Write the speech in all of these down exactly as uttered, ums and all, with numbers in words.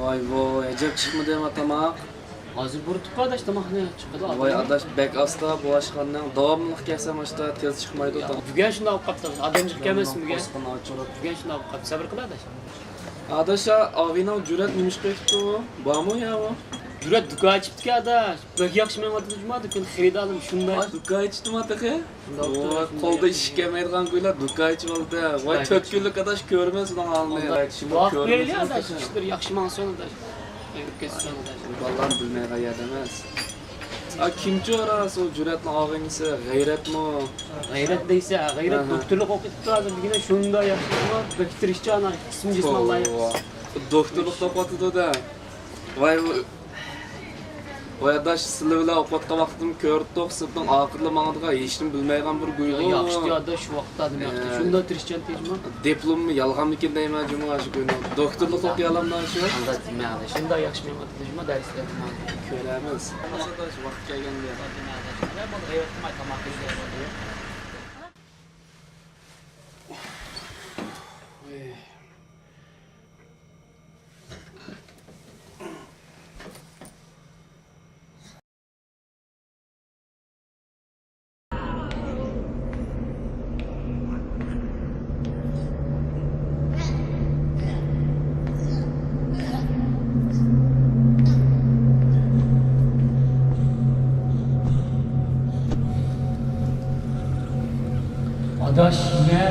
ۋاي ۋوي، ئەجەب چىقمىدىما تاماق؟ ھازىر بۇرۇتۇپ ئاداش تاماقنى چىقىدۇ. ۋاي ئاداش، بەك ئاستا بۇ ئاشخانىنىڭ، داۋاملىق كەلسەم ئاشتا تېز چىقمايدۇ تاماق. بۈگۈن شۇنداق بولۇپ قاپتۇ. ئادەم جىق ئەمەسمۇ بۈگۈن؟ بۈگۈن شۇنداق بولۇپ قاپتۇ. سەۋر قىل ئاداش. ئاداش، ئاۋىنىڭ جۈرئەت نېمىشقا كېتىپتۇ؟ بارمۇ ياۋۇ؟ جۈرئەت دۇكان ئېچىپتىكەن ئاداش. بەك ياخشى مېڭىۋاتىدۇ جۇما دۇكان، خېرىدارلىرىمۇ شۇنداق. دۇكان ئېچىپتىما تېخى؟ ۋاي، قولدا ئىش كەلمەيدىغان گۇيلار دۇكان ئېچىۋالدى. ۋاي، تۆت كۈنلۈك ئاداش كۆرىمىز ئۇنىڭ ھالىنى. ۋاي، چىمۇ ۋاقىت كۆرمىسۇن بېرىلى ئاداش، تېخى. ئىشلىرى ياخشى ماڭسۇن ئاداش. ئۆتكەزسۇن ئاداش. بالىلارنى بىلمەيدىغان يەردە ئەمەس. ئا، كىمچۇ راست ئۇ جۈرئەتنىڭ ئاغىنىسى؟ غەيرەتمۇ؟ غەيرەت دەيسە، غەيرەت ئاھا. دوكتورلۇق ئوقۇيتتى ھازىر دېگىنە شۇنداق ياخشى، بەك تىرىشچان، ئىسمى جىسمان لايىق. دوكتورلۇق ئوقۇۋاتىدۇ-دە. ۋاي، ۋاي ئاداش، سىلەر بىلەن ئوقۇۋاتقان ۋاقتىمدا كۆرۈپتۇق، سىرتنىڭ ئارقىدىلا ماڭىدىغان، ھېچنېمە بىلمەيدىغان بىر گۇي. ياخشى ئاداش، شۇ ۋاقىتتا ئادەم ياخشى. ئە. شۇنداق تىرىشچان تېخىمۇ. دىپلوممۇ يالغانمىكىن دەيمەن جۇمۇ ئاشۇ گۇينىڭ. دوكتورلۇق ئوقۇيالامدۇ شۇ؟ ئانداق دېمەڭ ئاداش، شۇنداق ياخشى مېڭىۋاتىدۇ جۇمۇ دەرسلەر دېمەڭ. كۆرەرمىز. ئاداش، ۋاقىت كەلگەندە. غەيۋەت قىلماي تاماق يېسە. ئاداش، يېمە.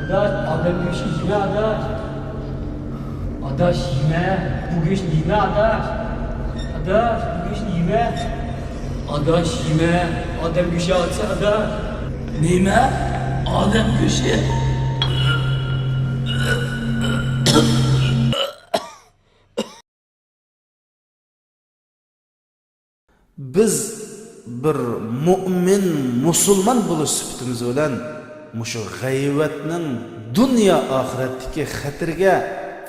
ئاداش، ئادەم گۆشى يېمە، ئاداش. ئاداش، يېمە. بۇ گۆشنى يېمە، ئاداش. ئاداش، بۇ گۆشنى يېمە. ئاداش، يېمە. ئادەم گۆشى ئالسا، ئاداش. نېمە؟ ئادەم گۆشى؟ بىز بىر مۆمىن، مۇسۇلمان بولۇش سۈپىتىمىز بىلەن مۇشۇ غەيۋەتنىڭ دۇنيا ئاخىرەتتىكى خەتىرىگە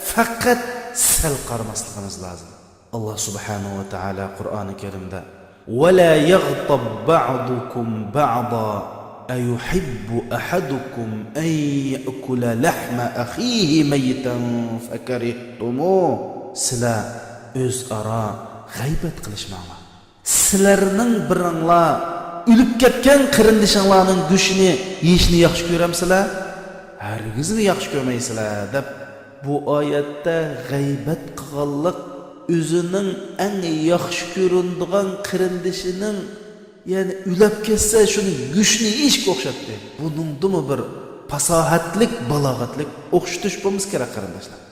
پەقەت سەل قارىماسلىقىمىز لازىم. ئاللا سۇبھانەھۇ ۋە تائالا قۇرئانى كەرىمدە، ولا يغتب بعضكم بعضا أيحب أحدكم أن يأكل لحم أخيه ميتا فكرهتموه. سىلەر ئۆزئارا غەيۋەت قىلىشماڭلار. سىلەرنىڭ بىرىڭلار ئۆلۈپ كەتكەن قېرىندىشىڭلارنىڭ گۆشىنى يېيىشنى ياخشى كۆرەمسىلەر؟ ھەرگىزمۇ ياخشى كۆرمەيسىلەر، دەپ بۇ ئايەتتە غەيۋەت قىلغانلىق ئۆزىنىڭ ئەڭ ياخشى كۆرۈنىدىغان قېرىندىشىنىڭ، يەنى ئۆلۈپ كەتسە شۇنىڭ گۆشىنى يېيىشكە ئوخشاتتى. بۇنىڭدىمۇ بىر پاساھەتلىك، بالاغەتلىك ئوخشىتىش بولمىسا كېرەك، قېرىنداشلار.